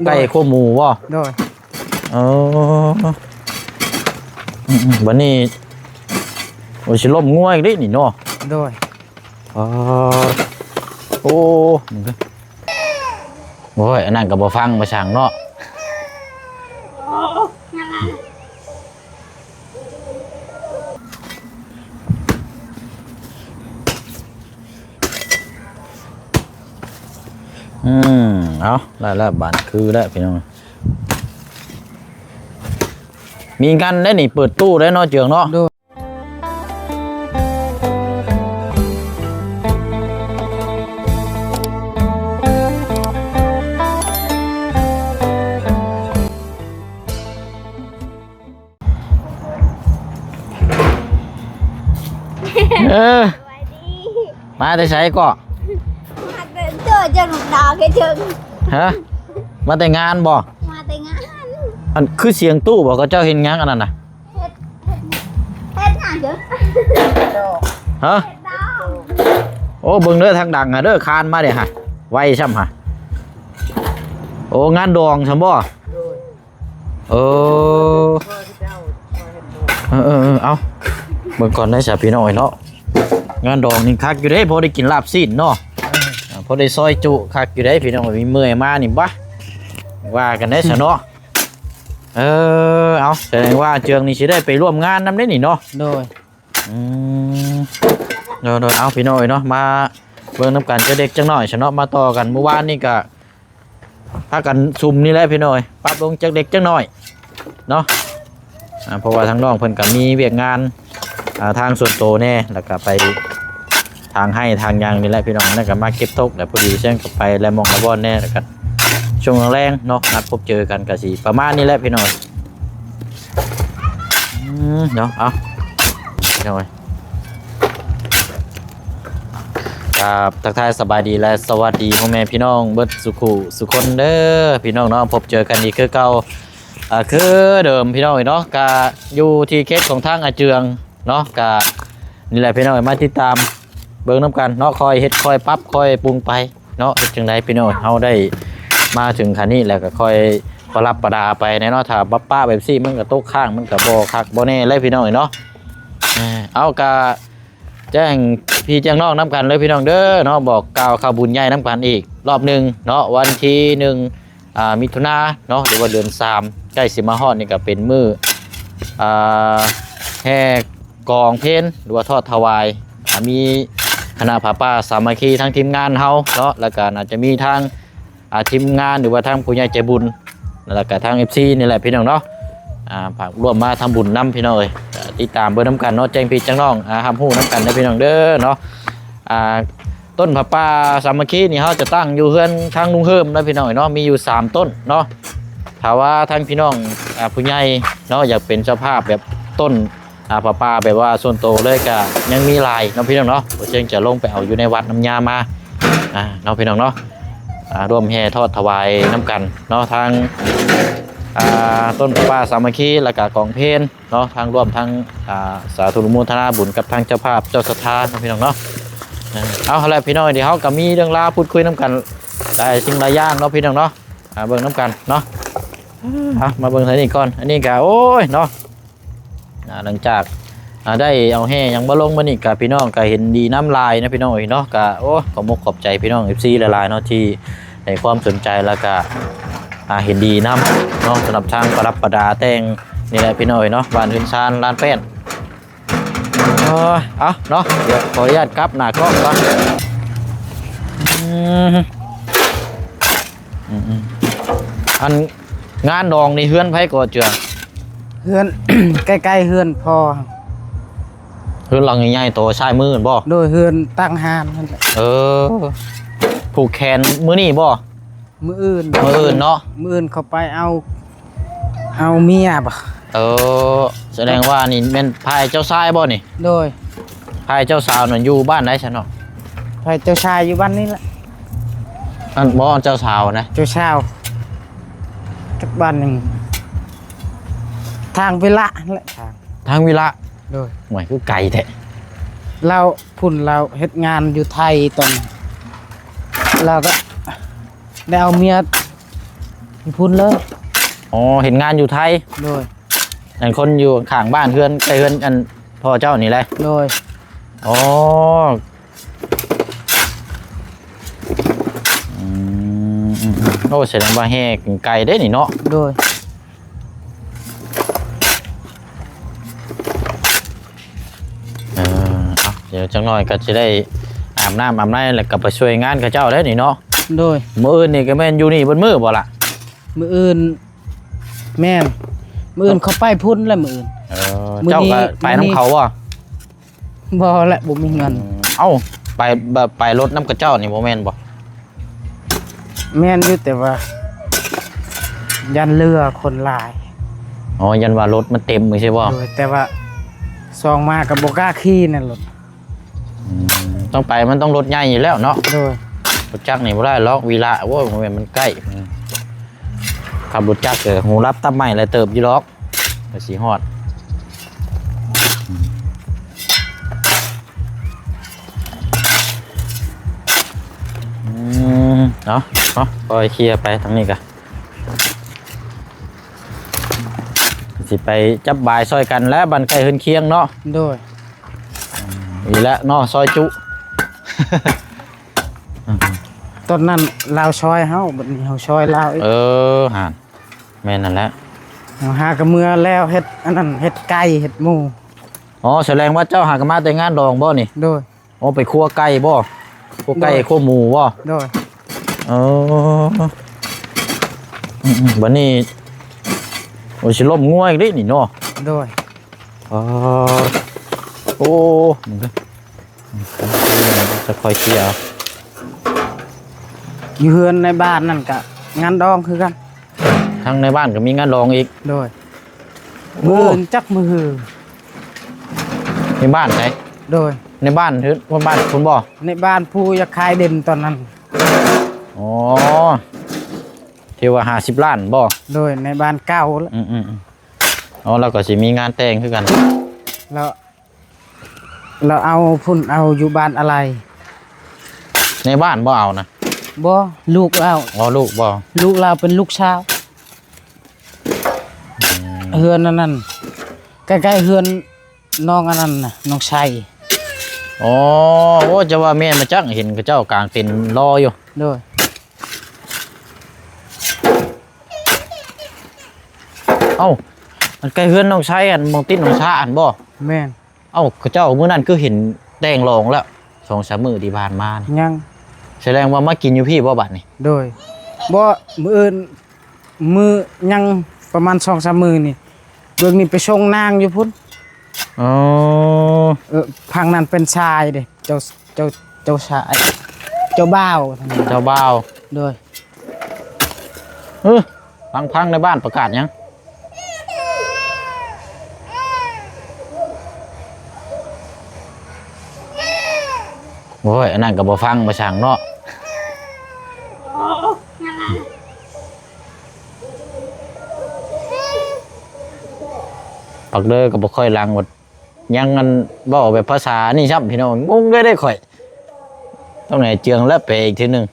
ໄກ່ຄວບໝູບໍ່? ໂດຍ. ເອີ ອືມໆ ບັດນີ້ ໂອ້ຍ ຊິລົ້ມງົວອີກເດ້ນີ້ເນາະ. ໂດຍ. ອໍ ໂອ້ ໂອ້ຍ ອັນນັ້ນກໍບໍ່ຟັງບໍ່ຊ່າງເນາະ. ອືມ ເອົາ ໄດ້ແລ້ວ ບາດຄືແລ້ວພີ່ນ້ອງ. ມີກັນໄດ້ນີ້ ເປີດຕູ້ໄດ້ເນາະ ເຈືອງເນາະ. ໂດຍ. ເອີ ສະບາຍດີ ມາແຕ່ໃສເກາະ? ມາແຕ່ເຈີ ເຈີບັກດາວແກເຈີ. ຮະ? ມາແຕ່ງານບໍ່? ມາແຕ່ງານ. ອັນຄືສຽງຕູ້ບໍ່? ເຂົາເຈົ້າເຮັດຫຍັງອັນນັ້ນນະ? ເຮັດ ເຮັດ ເຮັດຫຍັງເດີ? ຮະ? ເຮັດດອງ. ໂອ້ ເບິ່ງເດີ ທາງດັງຫັ້ນເດີ ຄານມາເດ້ຫະ ໄວຊ່ຳຫະ. ໂອ້ ງານດອງຊ່ຳບໍ່? ໂດຍ. ເອີ ເອີໆໆ ເອົາ ເບິ່ງກ່ອນໄດ້ຊະພີ່ນ້ອງເອີຍເນາະ. ງານດອງນີ້ຄັກຢູ່ເດ້ ພໍໄດ້ກິນລາບຊີ້ນເນາະ. ເອີ ອ່າ ພໍໄດ້ຊອຍຈຸ ຄັກຢູ່ເດ້ພີ່ນ້ອງເອີຍ. ມີເມື່ອຍມານີ້ ບາ ວ່າກັນໄດ້ຊະເນາະ. ເອີ ເອົາ ສະແດງວ່າເຈືອງນີ້ຊິໄດ້ໄປຮ່ວມງານນຳເດ້ນີ້ເນາະ. ໂດຍ. ອືມ ໂດຍໆ ເອົາ ພີ່ນ້ອງເອີຍເນາະ ມາເບິ່ງນຳກັນຈັກເລັກຈັກນ້ອຍຊະເນາະ. ມາຕໍ່ກັນ ມື້ວານນີ້ກະພາກັນຊຸ່ມນີ້ແຫຼະພີ່ນ້ອງເອີຍ ປັບລົງຈັກເລັກຈັກນ້ອຍເນາະ. ອ່າ ເພາະວ່າທາງນ້ອງເພິ່ນກະມີວຽກງານ ອ່າ ທາງສ່ວນໂຕແດ່ ແລ້ວກະໄປ ທາງໄຮ່ທາງຫຍັງນີ້ແຫຼະພີ່ນ້ອງ. ແລ້ວກໍມາເກັບຕົກ ແລ້ວພໍດີເຊິ່ງກໍໄປແລະໝ່ອງລະບ່ອນແດ່ ແລ້ວກໍຊ່ວງແລງໆເນາະ ນັດພົບເຈີກັນ ກໍຊິປະມານນີ້ແຫຼະພີ່ນ້ອງ. ອືມ ເນາະ ເອົາ ພີ່ນ້ອງເອີຍ ກໍທັກທາຍສະບາຍດີ ແລະ ສະຫວັດດີພໍ່ແມ່ພີ່ນ້ອງເບິດສູ່ຄູ່ສູ່ຄົນເດີພີ່ນ້ອງເນາະ. ພົບເຈີກັນອີກຄືເກົ່າ ອ່າ ຄືເດີມພີ່ນ້ອງເອີຍເນາະ ກະຢູ່ທີ່ເຂດຂອງທາງອາເຈືອງເນາະ. ກະນີ້ແຫຼະພີ່ນ້ອງເອີຍ ມາຕິດຕາມເບິ່ງນຳກັນເນາະ ຄ່ອຍເຮັດຄ່ອຍປັບຄ່ອຍປຸງໄປເນາະ. ເຮັດຈັ່ງໃດພີ່ນ້ອງເອີຍ ເຮົາໄດ້ມາເຖິງຂັ້ນນີ້ແລ້ວ ກະຄ່ອຍປະດັບປະດາໄປແດ່ເນາະ. ຖ້າປະປະແບບຊີ້ ມັນກະຕົກຄ້າງ ມັນກະບໍ່ຄັກບໍ່ແນ່ແຫຼະພີ່ນ້ອງເອີຍເນາະ. ເອົາ ກະ ແຈ້ງພີ່ແຈ້ງນ້ອງນຳກັນເລີຍພີ່ນ້ອງເດີເນາະ ບອກກ່າວຂ່າວບຸນໃຫຍ່ນຳກັນອີກລອບໜຶ່ງເນາະ. ວັນທີໜຶ່ງ ອ່າ ມິຖຸນາເນາະ ຫຼືວ່າເດືອນສາມ ໃກ້ຊິມາຮອດນີ້ ກໍເປັນມື້ ອ່າ ແຫ່ກອງເພນ ຫຼືວ່າທອດຖວາຍ ອ່າ ມີຄະນະຜ້າປ່າສາມັກຄີ ທັງທີມງານເຮົາເນາະ ແລ້ວກໍໜ້າຈະມີທາງ ອ່າ ທີມງານ ຫຼືວ່າທາງຜູ້ໃຫຍ່ໃຈບຸນ ແລ້ວກະທາງເອັຟຊີນີ້ແຫຼະພີ່ນ້ອງເນາະ. ອ່າ ຝາກຮ່ວມມາທຳບຸນນຳພີ່ນ້ອງເອີຍ ກໍຕິດຕາມເບິ່ງນຳກັນເນາະ ແຈ້ງພີ່ແຈ້ງນ້ອງ ອ່າ ຮັບຮູ້ນຳກັນເດີພີ່ນ້ອງເດີເນາະ. ອ່າ ຕົ້ນຜ້າປ່າສາມັກຄີນີ້ ເຮົາຈະຕັ້ງຢູ່ເຮືອນທາງລຸງເຮີມເນາະພີ່ນ້ອງເອີຍເນາະ ມີຢູ່ສາມຕົ້ນເນາະ. ຖ້າວ່າທາງພີ່ນ້ອງ ອ່າ ຜູ້ໃຫຍ່ເນາະ ຢາກເປັນເຈົ້າພາບແບບຕົ້ນ ອ່າ ຜ້າປ່າແບບວ່າສ່ວນໂຕເລີຍ ກະຍັງມີຫຼາຍເນາະພີ່ນ້ອງເນາະ. ບໍ່ເຊິ່ງຈະລົງໄປເອົາຢູ່ໃນວັດນ້ຳຍາມາ ອ່າ ເນາະພີ່ນ້ອງເນາະ. ອ່າ ຮ່ວມແຫ່ທອດຖວາຍນຳກັນເນາະ ທາງ ອ່າ ຕົ້ນຜ້າປ່າສາມັກຄີ ແລ້ວກະກອງເພນເນາະ ທາງຮ່ວມທາງ ອ່າ ສາທຸອະນຸໂມທະນາບຸນກັບທາງເຈົ້າພາບເຈົ້າສັດທາເນາະພີ່ນ້ອງເນາະ. ເອົາ ເອົາລະພີ່ນ້ອງ ດຽວເຮົາກະມີເລື່ອງລາວພູດຄຸຍນຳກັນຫຼາຍສິ່ງຫຼາຍຢ່າງເນາະພີ່ນ້ອງເນາະ. ອ່າ ເບິ່ງນຳກັນເນາະ. ອ່າ ມາເບິ່ງທາງນີ້ກ່ອນ ອັນນີ້ກະ ໂອ້ຍເນາະ ອ່າ ຫຼັງຈາກ ອ່າ ໄດ້ເອົາແຫ່ຫຍັງມາລົງມື້ນີ້ ກະພີ່ນ້ອງກະເຫັນດີນຳຫຼາຍນະພີ່ນ້ອງເອີຍເນາະ. ກະ ໂອ້ ຂອບມຸກຂອບໃຈພີ່ນ້ອງເອັຟຊີຫຼາຍໆເນາະ ທີ່ໃຫ້ຄວາມສົນໃຈ ແລ້ວກະ ອ່າ ເຫັນດີນຳເນາະ ສຳລັບທາງປະດັບປະດາແຕ່ງນີ້ແຫຼະພີ່ນ້ອງເອີຍເນາະ ບ້ານເຮືອນຊານລານແປ້ນ. ເອີ ເອົາເນາະ ດຽວຂໍອະນຸຍາດກັບໜ້າກ້ອງກ່ອນ. ອືມ ອືມໆ ອັນງານດອງນີ້ເຮືອນໃຜກໍເຈືອ? ເຮືອນ ໃກ້ໆເຮືອນພໍ່. ເຮືອນຫຼັງໃຫຍ່ໆໂຕຊ້າຍມືຫັ້ນບໍ່? ໂດຍ ເຮືອນຕັ້ງຮ້ານຫັ້ນແຫຼະ. ເອີ ຜູກແຂນມື້ນີ້ບໍ່? ມື້ອື່ນ ມື້ອື່ນເນາະ ມື້ອື່ນເຂົາໄປເອົາ ເອົາເມຍບໍ່? ເອີ ສະແດງວ່ານີ້ແມ່ນຝ່າຍເຈົ້າຊາຍບໍ່ນີ້? ໂດຍ. ຝ່າຍເຈົ້າສາວນັ້ນຢູ່ບ້ານໃດຊັ້ນເນາະ? ຝ່າຍເຈົ້າຊາຍຢູ່ບ້ານນີ້ແຫຼະ. ອັນບໍ່ ເຈົ້າສາວນະ? ເຈົ້າສາວຈັກບ້ານໜຶ່ງ ທາງວິລະຫັ້ນແຫຼະ. ທາງ ທາງວິລະ. ໂດຍ. ໂອ້ຍ ຄືໄກແທ້. ລາວພຸ້ນ ລາວເຮັດງານຢູ່ໄທຕອນ ລາວກະໄດ້ເອົາເມຍ ຢູ່ພຸ້ນເລີຍ. ອໍ ເຮັດງານຢູ່ໄທ. ໂດຍ. ອັນຄົນຢູ່ຂ້າງບ້ານເຮືອນ ໃກ້ເຮືອນອັນພໍ່ເຈົ້ານີ້ແຫຼະ. ໂດຍ. ອໍ ອືມ ໂອ້ ສະແດງວ່າແຮ່ໄກເດ້ນີ້ເນາະ. ໂດຍ. ເອີ ເອົາ ດຽວຈັກໜ້ອຍກໍຊິໄດ້ອາບນ້ຳອາບໃນ ແລ້ວກໍໄປຊ່ວຍງານເຂົາເຈົ້າແລ້ວນີ້ເນາະ. ໂດຍ. ມື້ອື່ນນີ້ກໍແມ່ນຢູ່ນີ້ເບິດມື້ບໍ່ລະ? ມື້ອື່ນ ແມ່ນ ມື້ອື່ນເຂົາໄປພຸ້ນແຫຼະມື້ອື່ນ. ເອີ ມື້ນີ້ ເຈົ້າກໍໄປນຳເຂົາບໍ່? ບໍ່ແຫຼະ ບໍ່ມີເງິນ. ເອົ້າ ໄປ ແບບໄປລົດນຳເຂົາເຈົ້ານີ້ບໍ່ແມ່ນບໍ່? ແມ່ນຢູ່ ແຕ່ວ່າຢ້ານເຫຼືອຄົນຫຼາຍ. ອໍ ຢ້ານວ່າລົດມັນເຕັມຈັ່ງຊີ້ບໍ່? ໂດຍ. ແຕ່ວ່າຊ່ອງມາກໍບໍ່ກ້າຂີ່ນະລົດ. ອືມ ຕ້ອງໄປ ມັນຕ້ອງລົດໃຫຍ່ຢູ່ແລ້ວເນາະ. ໂດຍ. ລົດຈັກນີ້ບໍ່ໄດ້ຫຼອກ ວີລະ ໂອ້ຍ ບໍ່ແມ່ນມັນໃກ້. ຂັບລົດຈັກກໍຫູດັບຕັບໄໝ້ຫຼາຍເຕີບຢູ່ດອກ ກໍຊິຮອດ. ອືມ ເນາະ ເນາະ ຄ່ອຍເຄຍໄປທາງນີ້ກະ ຊິໄປຈັບບາຍຊ່ອຍກັນແຫຼະ ບ້ານໃກ້ເຮືອນຄຽງເນາະ. ໂດຍ. ອີກແລ້ວເນາະ ຊອຍຈຸ. ຕອນນັ້ນລາວຊອຍເຮົາ ບັດນີ້ເຮົາຊອຍລາວອີກ. ເອີ ຫັ້ນ ແມ່ນນັ້ນແຫຼະ. ເຮົາຫາກະເມືອແລ້ວ ເຮັດອັນນັ້ນ ເຮັດໄກ່ ເຮັດໝູ. ອໍ ສະແດງວ່າເຈົ້າຫາກະມາແຕ່ງານດອງບໍ່ນີ້? ໂດຍ. ອໍ ໄປຄົວໄກ່ບໍ່? ຄົວໄກ່ ໂດຍ. ຄົວໝູບໍ່? ໂດຍ. ເອີ ອືມໆ ບັດນີ້ ໂອ້ ຊິລົ້ມງົວອີກເດ້ນີ້ເນາະ. ໂດຍ. ອໍ ໂອ້ ຈະຄ່ອຍເຄຍເອົາ. ຢູ່ເຮືອນໃນບ້ານນັ້ນກະງານດອງຄືກັນ. ທາງໃນບ້ານກໍມີງານດອງອີກ. ໂດຍ. ໂອ້ ມື້ອື່ນຈັກມື້ຮື. ໃນບ້ານໃດ? ໂດຍ. ໃນບ້ານ ເຮືອນ ບ້ານພຸ້ນບໍ່? ໃນບ້ານຜູ້ຢາກຂາຍດິນຕອນນັ້ນ. ອໍ ທີ່ວ່າຫ້າສິບລ້ານບໍ່? ໂດຍ. ໃນບ້ານເກົ່າ. ອືມໆໆ. ອໍ ລາວກໍຊິມີງານແຕ່ງຄືກັນ. ລາວ ລາວເອົາພຸ້ນ ເອົາຢູ່ບ້ານອາໄລ. ໃນບ້ານບໍ່ເອົານະ? ບໍ່ ລູກລາວ. ອໍ ລູກບໍ່? ລູກລາວເປັນລູກຊາວ. ອືມ ເຮືອນອັນນັ້ນ ໃກ້ໆເຮືອນນ້ອງອັນນັ້ນນະ ນ້ອງໄຊ. ອໍ ໂອ້ ຈະວ່າແມ່ນມາຈັກ ເຫັນເຂົາເຈົ້າກາງເຕັນລໍຢູ່. ໂດຍ. ເອົ້າ ອັນໃກ້ເຮືອນນ້ອງໄຊ ອັນໝ່ອງຕິດໜອງຊາອັນບໍ່? ແມ່ນ. ເອົ້າ ເຂົາເຈົ້າມື້ນັ້ນຄືເຫັນແຕ່ງລອງແລ້ວ ສອງສາມມື້ທີ່ຜ່ານມານີ້. ຍັງ. ສະແດງວ່າມາກິນຢູ່ພີ້ບໍ່ບາດນີ້? ໂດຍ. ບໍ່ ມື້ອື່ນ ມື້ ຍັງປະມານສອງສາມມື້ນີ້ ເບິ່ງນີ້ໄປສົ່ງນາງຢູ່ພຸ້ນ. ອໍ ເອີ ທາງນັ້ນເປັນຊາຍເດ້ ເຈົ້າ ເຈົ້າ ເຈົ້າຊາຍ ເຈົ້າບ່າວ ເຈົ້າບ່າວ. ໂດຍ. ເອີ ພັງໆ ໃນບ້ານປະກາດຫຍັງ? ໂອ້ຍ ອັນນັ້ນກໍບໍ່ຟັງບໍ່ຊ່າງເນາະ. ປາກເດີກໍບໍ່ຄ່ອຍຫຼັງ ຍັງອັນເວົ້າແບບພາສານີ້ຊ້ຳ ພີ່ນ້ອງ ງົງເລີຍເດ້ຂ້ອຍ ຕ້ອງໃຫ້ເຈືອງແລ້ວແປອີກເທື່ອໜຶ່ງ.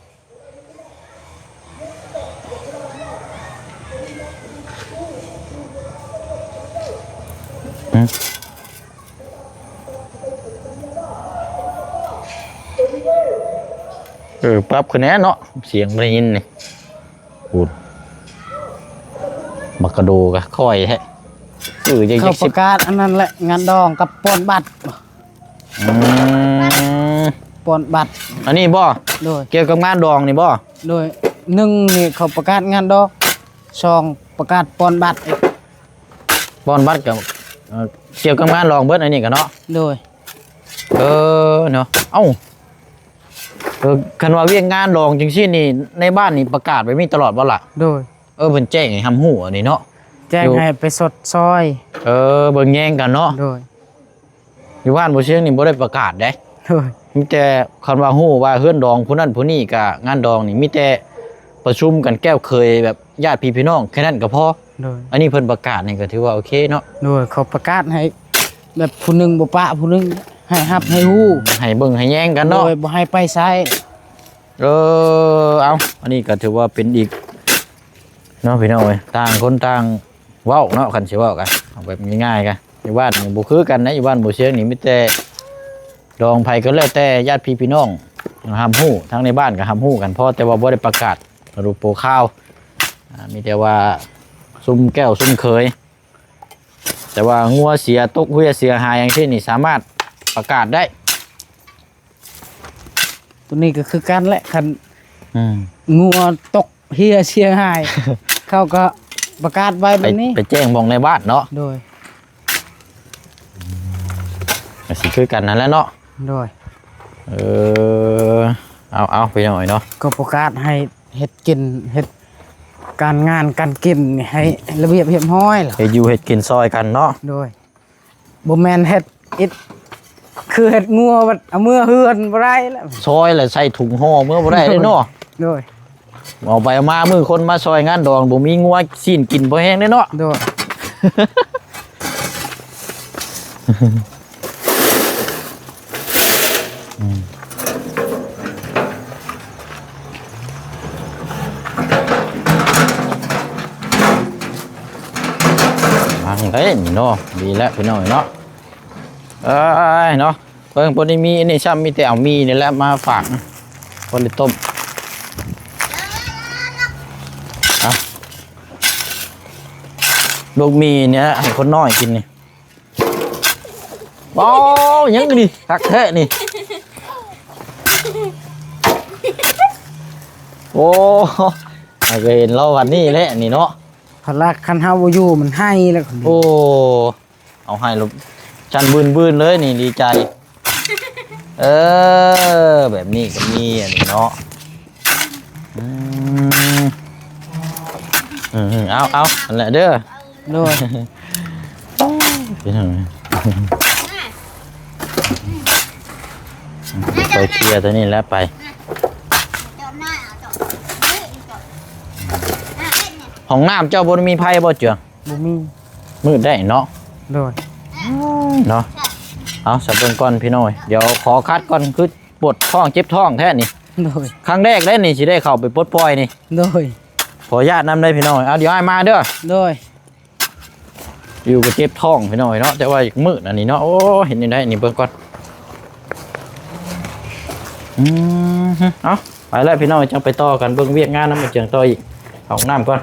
ເອີ ປັບຂຶ້ນແດ່ເນາະ ສຽງບໍ່ໄດ້ຍິນນີ້. ພຸ້ນ ໝາກກະໂດກະຄ່ອຍແທ້ ຄືຈະ ເຂົາປະກາດອັນນັ້ນແຫຼະ ງານດອງກັບປ່ອນບັດ. ອືມ ປ່ອນບັດ ອັນນີ້ບໍ່? ໂດຍ. ກ່ຽວກັບງານດອງນີ້ບໍ່? ໂດຍ. ໜຶ່ງນີ້ເຂົາປະກາດງານດອງ ສອງປະກາດປ່ອນບັດອີກ. ປ່ອນບັດກໍ ເອີ ກ່ຽວກັບງານດອງເບິດ ອັນນີ້ກໍເນາະ. ໂດຍ. ເອີ ເນາະ ເອົ້າ ເອີ ຄັນວ່າວຽກງານດອງຈັ່ງຊີ້ນີ້ ໃນບ້ານນີ້ປະກາດແບບນີ້ຕະຫຼອດບໍ່ລະ? ໂດຍ. ເອີ ເພິ່ນແຈ້ງໃຫ້ຮັບຮູ້ອັນນີ້ເນາະ ແຈ້ງໃຫ້ໄປຊົດຊ່ອຍ ເອີ ເບິ່ງແຍງກັນເນາະ. ໂດຍ. ຢູ່ບ້ານບໍ່ຊຽງນີ້ບໍ່ໄດ້ປະກາດເດ້. ໂດຍ. ມີແຕ່ຄັນວ່າຮູ້ວ່າເຮືອນດອງຜູ້ນັ້ນຜູ້ນີ້ກະງານດອງນີ້ ມີແຕ່ປະຊຸມກັນແກ້ວເຄີຍແບບຍາດພີ່ພີ່ນ້ອງແຄ່ນັ້ນກໍພໍ. ໂດຍ. ອັນນີ້ເພິ່ນປະກາດນີ້ກໍຖືວ່າໂອເຄເນາະ. ໂດຍ. ເຂົາປະກາດໃຫ້ແບບຜູ້ໜຶ່ງບໍ່ປະຜູ້ໜຶ່ງ ໃຫ້ຮັບໃຫ້ຮູ້ ໃຫ້ເບິ່ງໃຫ້ແຍງກັນເນາະ. ໂດຍ. ບໍ່ໃຫ້ໄປໃສ. ເອີ ເອົາ ອັນນີ້ກໍຖືວ່າເປັນອີກ ເນາະພີ່ນ້ອງເອີຍ ຕ່າງຄົນຕ່າງເວົ້າເນາະ ຄັນຊິເວົ້າກະເອົາແບບງ່າຍໆກະ ຢູ່ບ້ານນີ້ບໍ່ຄືກັນນະ ຢູ່ບ້ານບໍ່ຊຽງນີ້ມີແຕ່ດອງໃຜກໍແລ້ວແຕ່ຍາດພີ່ພີ່ນ້ອງຮັບຮູ້ ທັງໃນບ້ານກໍຮັບຮູ້ກັນ ເພາະແຕ່ວ່າບໍ່ໄດ້ປະກາດລະດູປູເຂົ້າ ອ່າ ມີແຕ່ວ່າຊຸມແກ້ວຊຸມເຂີຍ ແຕ່ວ່າງົວເສຍຕົກເຫື່ອເສຍຫາຍຫຍັງຊີ້ນີ້ ສາມາດປະກາດໄດ້. ໂຕນີ້ກໍຄືກັນແຫຼະ ຄັນ ອືມ ງົວຕົກເຫື່ອເສຍຫາຍ ເຂົາກໍປະກາດໄວ້ແບບນີ້ ໄປແຈ້ງໝ່ອງໃນບ້ານເນາະ. ໂດຍ ກໍຊິຄືກັນນັ້ນແຫຼະເນາະ. ໂດຍ ເອີ ເອົາໆ ພີ່ນ້ອງເອີຍເນາະ ກໍປະກາດໃຫ້ເຮັດກິນ ເຮັດການງານການກິນໃຫ້ລະບຽບຮຽບຮ້ອຍ ເຮັດຢູ່ເຮັດກິນຊ່ອຍກັນເນາະ. ໂດຍ ບໍ່ແມ່ນເຮັດອິດ ຄືເຮັດງົວບັດເອົາເມືອເຮືອນບໍ່ໄດ້ແລ້ວ ຊອຍແລ້ວໃສ່ຖົງຫໍ່ເມືອບໍ່ໄດ້ເດ້ເນາະ. ໂດຍ ເອົາໄປເອົາມາມື້ຄົນມາຊ່ອຍງານດອງ ບໍ່ມີງົວຊີ້ນກິນພໍແຮງເດ້ເນາະ. ໂດຍ ອືມ ມາເດ້ນີ້ເນາະ ດີແລ້ວພີ່ນ້ອງເນາະ. ເອີຍເນາະ ເບິ່ງບໍ່ໄດ້ມີອັນນີ້ຊ້ຳ ມີແຕ່ເອົາໝີ່ນີ້ແຫຼະມາຝາກ ບໍ່ໄດ້ຕົ້ມ. ເອົາ ລູກໝີ່ນີ້ໃຫ້ຄົນນ້ອຍກິນນີ້. ວ້າວ ຫຍັງນີ້ ຄັກແທ້ນີ້. ໂອ້ ໃຫ້ກໍເຫັນລາວວັນນີ້ແຫຼະນີ້ເນາະ. ພັນລະຄັນເຮົາບໍ່ຢູ່ມັນໄຫ້ແລ້ວ. ໂອ້ ເອົາໃຫ້ລະສັ່ນບືນໆເລີຍນີ້ ດີໃຈ. ເອີ ແບບນີ້ກໍມີອັນນີ້ເນາະ. ອືມ ເອົາໆ ອັນແຫຼະເດີ. ໂດຍ ໄປເຄຍໂຕນີ້ແລ້ວໄປ. ຫ້ອງນ້ຳເຈົ້າບໍ່ໄດ້ມີໄຟບໍ່ເຈືອງ? ບໍ່ມີ. ມືດໄດ້ເນາະ. ໂດຍ ເນາະ ເອົາ ສະເບິ່ງກ່ອນພີ່ນ້ອງເອີຍ ດຽວຂໍຄັດກ່ອນ ຄືປວດທ້ອງເຈັບທ້ອງແທ້ນີ້. ໂດຍ ຄັ້ງແລກເດ້ນີ້ ຊິໄດ້ເຂົ້າໄປປົດປ່ອຍນີ້. ໂດຍ ຂໍອະນຸຍາດນຳເດີພີ່ນ້ອງເອີຍ ເອົາ ດຽວອ້າຍມາເດີ. ໂດຍ ຢູ່ກໍເຈັບທ້ອງພີ່ນ້ອງເອີຍເນາະ ແຕ່ວ່າຢາກມືດອັນນີ້ເນາະ. ໂອ້ ເຮັດແນວໃດນີ້ ເບິ່ງກ່ອນ. ອືມ ເອົາ ໄປແລ້ວພີ່ນ້ອງ ຈັ່ງໄປຕໍ່ກັນ ເບິ່ງວຽກງານນຳເຈົ້າເຈືອງຕໍ່ອີກ. ເຂົ້າຫ້ອງນ້ຳກ່ອນ.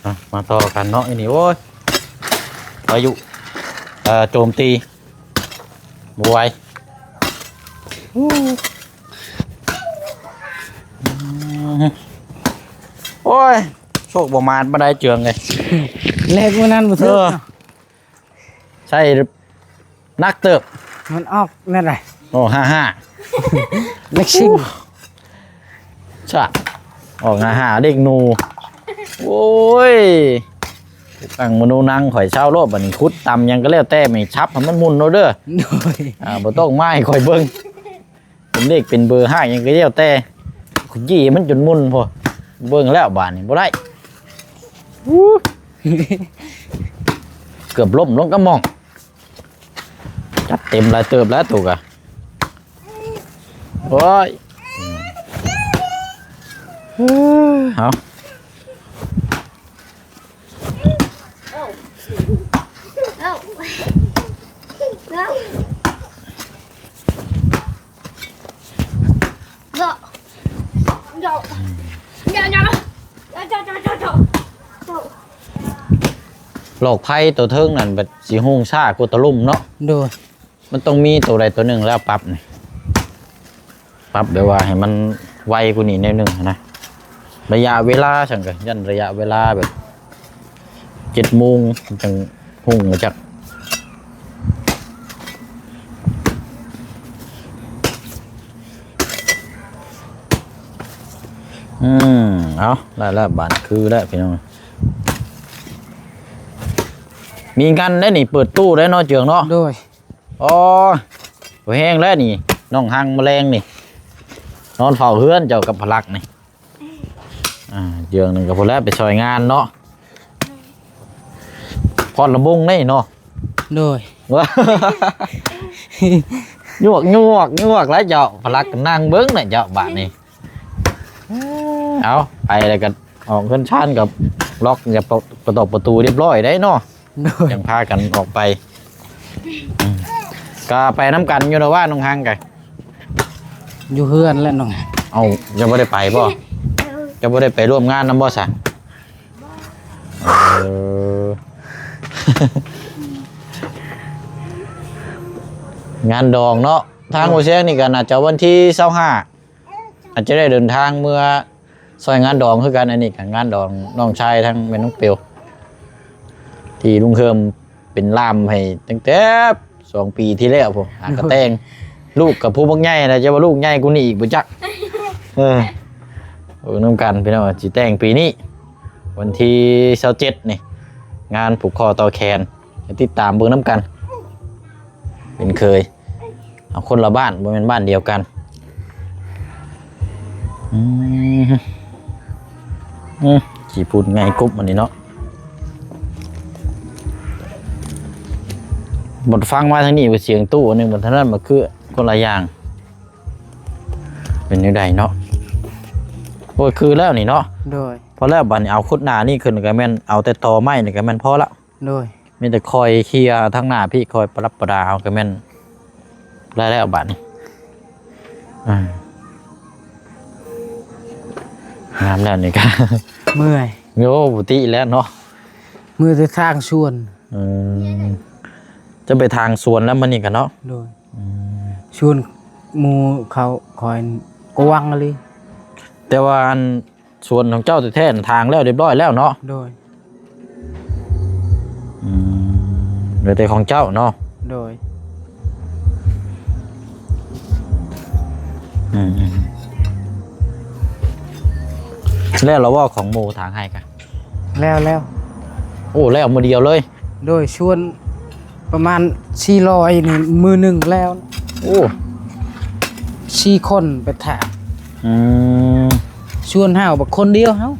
ອ່ະ ມາຕໍ່ກັນເນາະ ອັນນີ້ ໂອ້ຍ ພາຍຸ ເອີ ໂຈມຕີ ບໍ່ໄຫວ. ໂອ້ຍ ໂຊກບໍ່ໝານປານໃດເຈືອງເອີຍ. ເລກມື້ນັ້ນບໍ່ຖືກ ເອີ ເນາະ. ໃຊ້ໜັກເຕີບ. ມັນອອກແນວໃດ? ໂອ້ ຫ້າຫ້າ ເລກຊິງ ຊະ ອອກຫ້າຫ້າ ເລກໜູ. ໂອ້ຍ ຕັ້ງມະນູນັງ ຂ້ອຍເຊົາໂລດ ບັດນີ້ຂຸດຕ່ຳຫຍັງກໍແລ້ວແຕ່ ແມ່ນສັບໃຫ້ມັນໝຸ່ນໂລດເດີ. ໂດຍ ອ່າ ບໍ່ຕ້ອງມາໃຫ້ຂ້ອຍເບິ່ງ. ເປັນເລກເປັນເບີ ຮາກຫຍັງກໍແລ້ວແຕ່, ຂະຢີ້ມັນຈົນໝຸ່ນພຸ້ນ. ເບິ່ງແລ້ວບາດນີ້ບໍ່ໄດ້. ອູ້ ເກືອບລົ້ມລົງກະໝ່ອງ. ຈັດເຕັມຫຼາຍເຕີບແລ້ວໂຕກະ. ໂອ້ຍ ເອົາ. ຫຼອກໄພໂຕເທິງນັ້ນ ບັດຊິຮຸ່ງຊ້າກວ່າໂຕລຸ່ມເນາະ. ໂດຍ. ມັນຕ້ອງມີໂຕໃດໂຕໜຶ່ງແລ້ວປັບນີ້ ປັບແບບວ່າໃຫ້ມັນໄວກວ່ານີ້ໜ້ອຍໜຶ່ງນະ. ໄລຍະເວລາຊັ້ນກໍ ຢ້ານໄລຍະເວລາແບບເຈັດໂມງຈັ່ງຮຸ່ງມາຈັກ. ອືມ ເອົາ ໄດ້ແລ້ວ ບາດຄືແລ້ວພີ່ນ້ອງ. ມີງານໄດ້ນີ້ ເປີດຕູ້ໄດ້ເນາະ ເຈືອງເນາະ. ໂດຍ. ໂອ້ຍ ບໍ່ແຮງແລ້ວນີ້ ນ້ອງຮັງມະແລງນີ້ ນອນເຝົ້າເຮືອນເຈົ້າກັບພະລັກນີ້. ອ່າ ເຈືອງໜຶ່ງກໍພໍແລ້ວ ໄປຊ່ອຍງານເນາະ. ພອດລະບົງໄດ້ເນາະ. ໂດຍ. ຍວກ ຍວກ ຍວກແລ້ວເຈົ້າ ພະລັກກໍນັ່ງເບິ່ງນະເຈົ້າບາດນີ້. ເອົາ ໄປແລ້ວກໍອອກເຮືອນຊານກັບລັອກ ຢ່າປະ ປະຕອກປະຕູຮຽບຮ້ອຍໄດ໋ເນາະ. ໂດຍ ຈັ່ງພາກັນອອກໄປ. ອືມ ກໍໄປນຳກັນຢູ່ເນາະວ່າ ນ້ອງຮັງກະ ຢູ່ເຮືອນແຫຼະນ້ອງ. ເອົ້າ ເຈົ້າບໍ່ໄດ້ໄປບໍ່? ເຈົ້າບໍ່ໄດ້ໄປຮ່ວມງານນຳບໍ່ຊະ? ເອີ ງານດອງເນາະ ທາງ ໂດຍ ບໍ່ແຊງນີ້ກໍໜ້າຈະວັນທີຊາວຫ້າ ອາດຈະໄດ້ເດີນທາງເມືອຊ່ອຍງານດອງຄືກັນ. ອັນນີ້ກໍງານດອງນ້ອງຊາຍທາງແມ່ນ້ອງເປວ ທີ່ລຸງເຮີມເປັນລ່າມໃຫ້ຕັ້ງແຕ່ສອງປີທີ່ແລ້ວພຸ້ນ ຫາກະແຕ່ງ. ລູກກໍຜູ້ບັກໃຫຍ່ນະ ຈະວ່າລູກໃຫຍ່ກວ່ານີ້ອີກບໍ່ຈັກ. ເອີ ເບິ່ງນຳກັນພີ່ນ້ອງ ຊິແຕ່ງປີນີ້ ວັນທີຊາວເຈັດນີ້ ງານຜູກຂໍ້ຕໍ່ແຂນ ຕິດຕາມເບິ່ງນຳກັນ. ເປັນເຄີຍ ເອົາ ຄົນລະບ້ານ ບໍ່ແມ່ນບ້ານດຽວກັນ. ອືມ ອືມ ຂີ້ຝຸ່ນໄງກົບອັນນີ້ເນາະ. ບັດຟັງມາທາງນີ້ວ່າສຽງຕູ້ອັນໜຶ່ງ ບັດທາງນັ້ນມັນຄືຄົນລະຢ່າງ. ເປັນແນວໃດເນາະ? ໂອ້ຍ ຄືແລ້ວນີ້ເນາະ. ໂດຍ ພໍແລ້ວ ບັດນີ້ເອົາຂຸດໜ້ານີ້ຂຶ້ນ ກໍແມ່ນເອົາແຕ່ຕໍໄມ້ນີ້ ກໍແມ່ນພໍລະ. ໂດຍ ມີແຕ່ຄ່ອຍເຄຍທາງໜ້າພີ້ ຄ່ອຍປະດັບປະດາເອົາ ກໍແມ່ນໄດ້ແລ້ວບາດນີ້. ອ່າ ງາມແລ້ວນີ້ກະ ເມື່ອຍ. ໂອ້ ບໍ່ຕິແລ້ວເນາະ ເມື່ອຍແຕ່ທາງສວນ. ອືມ ຈະໄປທາງສວນແລ້ວມື້ນີ້ກະເນາະ. ໂດຍ ອືມ ສວນໝູ່ເຂົາ ຂ້ອຍກວ້າງອີ່ຫຼີ. ແຕ່ວ່າອັນ ສວນຂອງເຈົ້າແທ້ໆ ທາງແລ້ວຮຽບຮ້ອຍແລ້ວເນາະ? ໂດຍ ອືມ ເຫຼືອແຕ່ຂອງເຈົ້າເນາະ? ໂດຍ ອືມ ແລ້ວລະບໍ່ຂອງໝູ່ທາງໃຫ້ກະ? ແລ້ວ ແລ້ວ. ໂອ້ ແລ້ວມື້ດຽວເລີຍ? ໂດຍ ສວນ ປະມານສີ່ຮ້ອຍນີ້ ມື້ໜຶ່ງແລ້ວ. ໂອ້ ສີ່ຄົນໄປຖາມ. ອືມ ສວນເຮົາບັກຄົນດຽວເຮົາ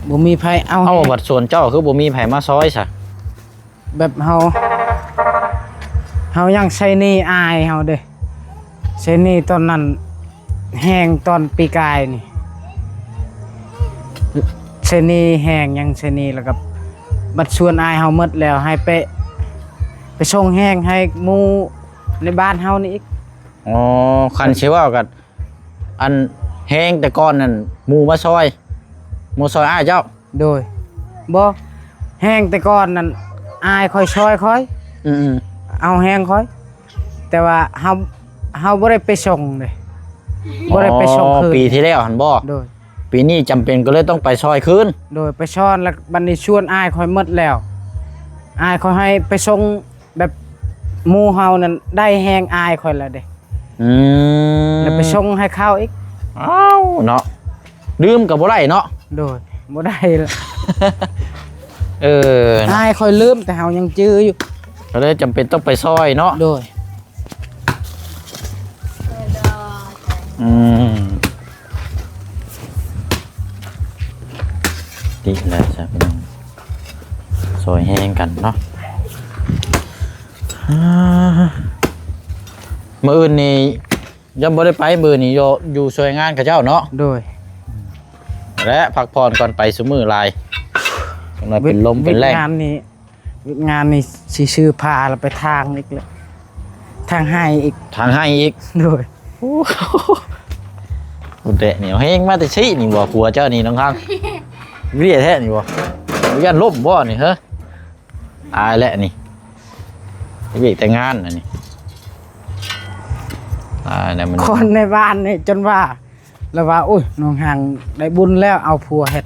ບໍ່ມີໃຜເອົາ. ເອົ້າ ບັດສວນເຈົ້າຄືບໍ່ມີໃຜມາຊ່ອຍຊະ? ແບບເຮົາ ເຮົາຍັງໃຊ້ໜີ້ອ້າຍເຮົາເດ້. ໃຊ້ໜີ້ຕອນນັ້ນແຮງ ຕອນປີກາຍນີ້ ໃຊ້ໜີ້ແຮງ ຍັງໃຊ້ໜີ້ ແລ້ວກໍບັດສວນອ້າຍເຮົາໝົດແລ້ວ ໃຫ້ໄປ ໄປສົ່ງແຮງໃຫ້ໝູ່ໃນບ້ານເຮົານີ້ອີກ. ອໍ ຄັນຊິເວົ້າກັນ ອັນແຮງແຕ່ກ່ອນນັ້ນ ໝູ່ມາຊ່ອຍ ໝູ່ຊ່ອຍອ້າຍເຈົ້າ? ໂດຍ ບໍ່ ແຮງແຕ່ກ່ອນນັ້ນ ອ້າຍຂ້ອຍຊ່ອຍຂ້ອຍ. ອືມໆ ເອົາແຮງຂ້ອຍ ແຕ່ວ່າເຮົາ ເຮົາບໍ່ໄດ້ໄປສົ່ງເດ້ ບໍ່ໄດ້ໄປສົ່ງຄືນ. ອໍ ປີທີ່ແລ້ວຫັ້ນບໍ່? ໂດຍ ປີນີ້ຈຳເປັນກໍເລີຍຕ້ອງໄປຊ່ອຍຄືນ. ໂດຍ ໄປຊ່ອຍ ແລ້ວບັດນີ້ຊວນອ້າຍຂ້ອຍໝົດແລ້ວ ອ້າຍຂ້ອຍໃຫ້ໄປສົ່ງ ແບບໝູ່ເຮົານັ້ນໄດ້ແຮງອ້າຍຂ້ອຍແລ້ວເດ້. ອືມ ແລ້ວໄປສົ່ງໃຫ້ເຂົາອີກ. ອ້າວ ເນາະ ລືມກໍບໍ່ໄດ້ເນາະ. ໂດຍ ບໍ່ໄດ້ລະ. ເອີ ອ້າຍຂ້ອຍລືມ ແຕ່ເຮົາຍັງຈື່ຢູ່ ກໍເລີຍຈຳເປັນຕ້ອງໄປຊ່ອຍເນາະ. ໂດຍ ອືມ ຕິແລ້ວຊະພີ່ນ້ອງ ຊ່ອຍແຮງກັນເນາະ. ອ່າ ມື້ອື່ນນີ້ຍັງບໍ່ໄດ້ໄປ ມື້ນີ້ຢູ່ ຢູ່ຊ່ວຍງານເຂົາເຈົ້າເນາະ. ໂດຍ ແລະ ພັກຜ່ອນກ່ອນໄປຊຸມື້ຫຼາຍ ຈັກໜ້ອຍເປັນລົມເປັນແລ້ງ. ວຽກງານນີ້ ວຽກງານນີ້ຊິຊື້ຜ້າແລ້ວໄປຖາງອີກແລ້ວ ຖາງໄຮ່ອີກ ຖາງໄຮ່ອີກ. ໂດຍ ໂອ້ ພຸ້ນແຫຼະນີ້ ເຮັງມາແຕ່ຊີ້ນີ້ບໍ່ ຜົວເຈົ້ານີ້ນ້ອງຄຳ ເວຍແທ້ນີ້ບໍ່ ຢ້ານລົ້ມບໍ່ນີ້ເຮີ. ອາຍແຫຼະນີ້ ວຽກແຕ່ງານອັນນີ້ ອາຍແຫຼະມັນ ຄົນໃນບ້ານນີ້ຈົນວ່າ ລະວ່າ ໂອ້ຍ ນ້ອງຮັງໄດ້ບຸນແລ້ວ ເອົາຜົວເຮັດ.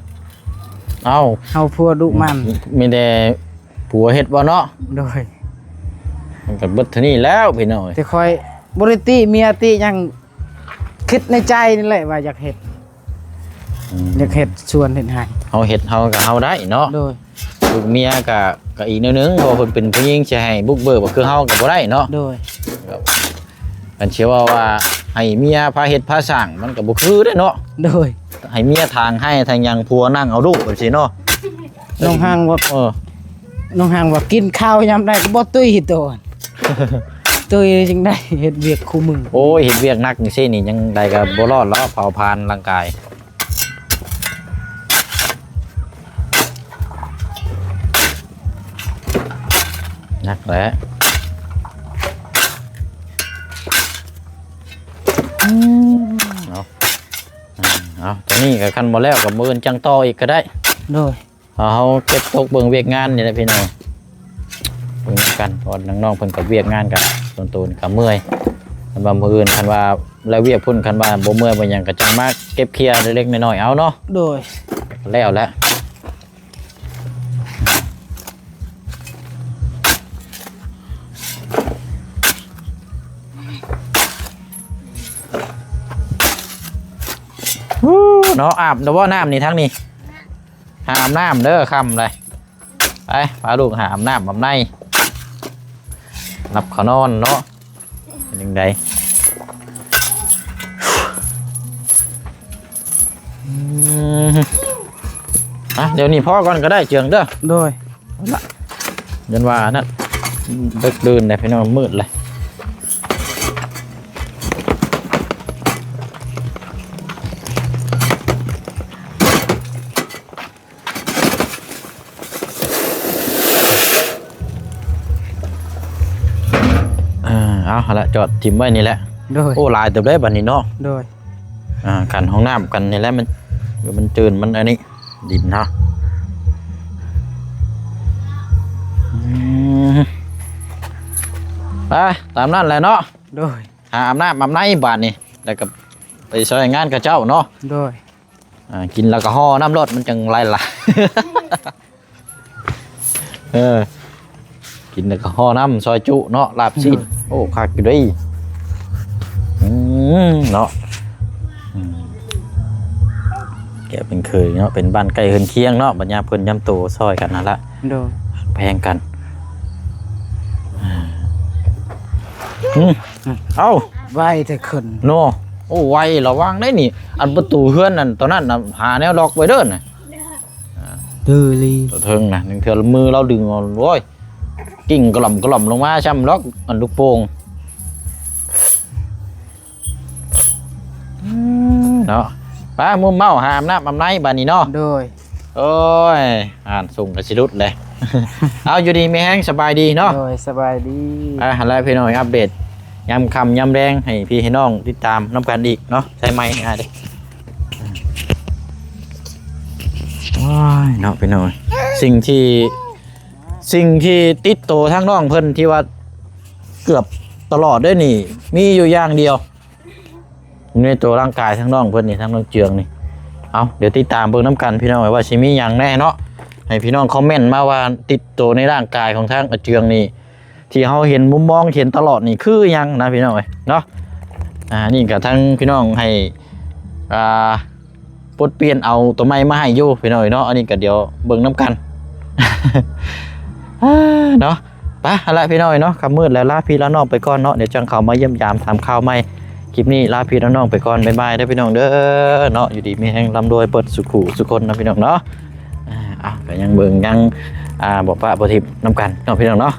ເອົ້າ ເອົາຜົວດຸໝັ່ນ ມີແຕ່ຜົວເຮັດບໍ່ເນາະ. ໂດຍ ມັນກໍເບິດເທົ່ານີ້ແລ້ວພີ່ນ້ອງເອີຍ. ແຕ່ຂ້ອຍບໍ່ໄດ້ຕິເມຍຕິຫຍັງ ຄິດໃນໃຈນີ້ແຫຼະວ່າຢາກເຮັດ ອືມ ຢາກເຮັດສວນເຮັດໄຮ່. ເຮົາເຮັດເຮົາກໍເຮົາໄດ້ເນາະ. ໂດຍ ລູກເມຍກໍ ກໍອີກແນວໜຶ່ງ ເພາະເພິ່ນເປັນຜູ້ຍິງ ຊິໃຫ້ບຸກເບີກຄືເຮົາກໍບໍ່ໄດ້ເນາະ. ໂດຍ ຄັນຊິເວົ້າວ່າໃຫ້ເມຍພາເຮັດພາສ້າງ ມັນກໍບໍ່ຄືເດ້ເນາະ. ໂດຍ ໃຫ້ເມຍຖາງໄຮ່ຖາງຫຍັງ ຜົວນັ່ງເອົາລູກແບບຊີ້ເນາະ. ນ້ອງຮັງວ່າ ເອີ ນ້ອງຮັງວ່າກິນເຂົ້າຍາມໃດກໍບໍ່ຕຸ້ຍໂຕ. ໂຕຈັ່ງໃດ ເຮັດວຽກຄູ່ມື້. ໂອ້ຍ ເຮັດວຽກໜັກຈັ່ງຊີ້ນີ້ ຈັ່ງໃດກໍບໍ່ລອດແລ້ວ ເຜົາຜານຮ່າງກາຍ. ໜັກແຫຼະ. ອືມ ເອົາ ເອົາ ຕົວນີ້ກໍຄັນບໍ່ແລ້ວກໍມື້ອື່ນຈັ່ງຕໍ່ອີກກໍໄດ້. ໂດຍ. ເຮົາເກັບຕົກເບິ່ງວຽກງານນີ້ແຫຼະພີ່ນ້ອງ ເບິ່ງນຳກັນ ເພາະວ່ານ້ອງໆເພິ່ນກັບວຽກງານກັບສ່ວນໂຕນີ້ກໍເມື່ອຍ. ຄັນວ່າມື້ອື່ນ ຄັນວ່າແລ້ວວຽກພຸ້ນ ຄັນວ່າບໍ່ເມື່ອຍບໍ່ຫຍັງ ກໍຈັ່ງມາເກັບເຄຍເລັກໆນ້ອຍໆເອົາເນາະ. ໂດຍ. ແລ້ວແຫຼະ. ເນາະ ອາບແລ້ວບໍ່ ນ້ຳນີ້ ທາງນີ້ ຫາອາບນ້ຳເດີ ຄ່ຳເລີຍ. ໄປ ພາລູກຫາອາບນ້ຳອາບໃນ ຫຼັບເຂົ້ານອນເນາະ. ເປັນຈັ່ງໃດ? ອືມ ອ່ະ ດຽວນີ້ພໍກ່ອນກໍໄດ້ເຈືອງເດີ. ໂດຍ. ເອົາລະ ຢ້ານວ່ານັ້ນ ເດິກດື່ນແລ້ວພີ່ນ້ອງ ມືດແລ້ວ. ເອີ ເອົາ ຫັ້ນລະ ຈອດຖິ້ມໄວ້ນີ້ແຫຼະ. ໂດຍ. ໂອ້ ຫຼາຍເຕີບເດ້ບັດນີ້ເນາະ. ໂດຍ. ອ່າ ກັນຫ້ອງນ້ຳກັນນີ້ແຫຼະ ມັນ ມັນຈືນ ມັນອັນນີ້ ດິນເນາະ. ອືມ ໄປ ຕາມນັ້ນແຫຼະເນາະ. ໂດຍ. ຫາອາບນ້ຳອາບໃນບາດນີ້ ແລ້ວກໍໄປຊ່ອຍງານເຂົາເຈົ້າເນາະ. ໂດຍ. ອ່າ ກິນແລ້ວກໍຫໍ່ນຳໂລດ ມັນຈັ່ງໄຫຼຫຼາຍ. ເອີ ກິນແລ້ວກໍຫໍ່ນຳ ຊອຍຈຸເນາະ ລາບຊີ້ນ. ໂດຍ. ໂອ້ ຄັກຢູ່ເດ້. ອືມ ເນາະ ອືມ ແກເປັນເຄີຍເນາະ ເປັນບ້ານໃກ້ເຮືອນຄຽງເນາະ ບັດຍາມເພິ່ນຍາມໂຕຊ່ອຍກັນຫັ້ນລະ. ໂດຍ. ແພງກັນ. ອືມ ເອົ້າ ໄວແຕ່ຂຶ້ນເນາະ. ໂອ້ ໄວ ລະວັງໄດ໋ນີ້ ອັນປະຕູເຮືອນນັ້ນ ຕອນນັ້ນນະ ຫາແນວລັອກໄວ້ເດີນະ. ເດີລີ ຕົວເທິງນະ ໜຶ່ງເທື່ອມືລາວດຶງເອົາ ໂອ້ຍ ກິ້ງກະຫຼ່ອມກະຫຼ່ອມລົງມາຊ້ຳລັອກ ອັນລູກໂປ່ງ. ອືມ ເນາະ ໄປ ມຸມເມົາ ຫາອາບນ້ຳອາບໃນບາດນີ້ເນາະ. ໂດຍ. ໂອ້ຍ ອ່ານສົ່ງກໍຊິຫຼຸດເລີຍ. ເອົາ ຢູ່ດີມີແຮງ ສະບາຍດີເນາະ. ໂດຍ ສະບາຍດີ. ອ່າ ຫັ້ນແຫຼະພີ່ນ້ອງ ອັບເດດຍາມຄ່ຳຍາມແລງ ໃຫ້ພີ່ໃຫ້ນ້ອງຕິດຕາມນຳກັນອີກເນາະ. ໃສ່ໄມໃຫ້ອ້າຍເດ້. ໂອ້ຍ ເນາະພີ່ນ້ອງ ສິ່ງທີ່ ສິ່ງທີ່ຕິດໂຕທາງນ້ອງເພິ່ນ ທີ່ວ່າເກືອບຕະຫຼອດເດ້ນີ້ ມີຢູ່ຢ່າງດຽວ ໃນໂຕຮ່າງກາຍທາງນ້ອງເພິ່ນນີ້ ທາງນ້ອງເຈືອງນີ້. ເອົາ ດຽວຕິດຕາມເບິ່ງນຳກັນພີ່ນ້ອງ ວ່າຊິມີຫຍັງແດ່ເນາະ. ໃຫ້ພີ່ນ້ອງຄອມເມັນມາວ່າ ຕິດໂຕໃນຮ່າງກາຍຂອງທາງອາເຈືອງນີ້ ທີ່ເຮົາເຫັນມຸມມອງເຫັນຕະຫຼອດນີ້ຄືຫຍັງນະພີ່ນ້ອງເອີຍເນາະ. ອ່າ ນີ້ກໍທາງພີ່ນ້ອງໃຫ້ ອ່າ ປົດປ່ຽນເອົາຕົວໃໝ່ມາໃຫ້ຢູ່ພີ່ນ້ອງເອີຍເນາະ. ອັນນີ້ກໍດຽວເບິ່ງນຳກັນ ເນາະ. ໄປ ຫັ້ນລະພີ່ນ້ອງເອີຍເນາະ ຄ່ຳມືດແລ້ວ ລາພີ່ລານ້ອງໄປກ່ອນເນາະ ດຽວຈັ່ງເຂົ້າມາຢ້ຽມຢາມຖາມຂ່າວໃໝ່. ຄລິບນີ້ລາພີ່ລານ້ອງໄປກ່ອນ ບາຍບາຍເດີພີ່ນ້ອງເດີເນາະ. ຢູ່ດີມີແຮງ ລ່ຳລວຍເບິດສູ່ຄູ່ສູ່ຄົນນະພີ່ນ້ອງເນາະ. ອ່າ ເອົາ ກໍຍັງເບິ່ງຍັງ ອ່າ ບໍ່ປະບໍ່ຖິ້ມນຳກັນເນາະພີ່ນ້ອງເນາະ.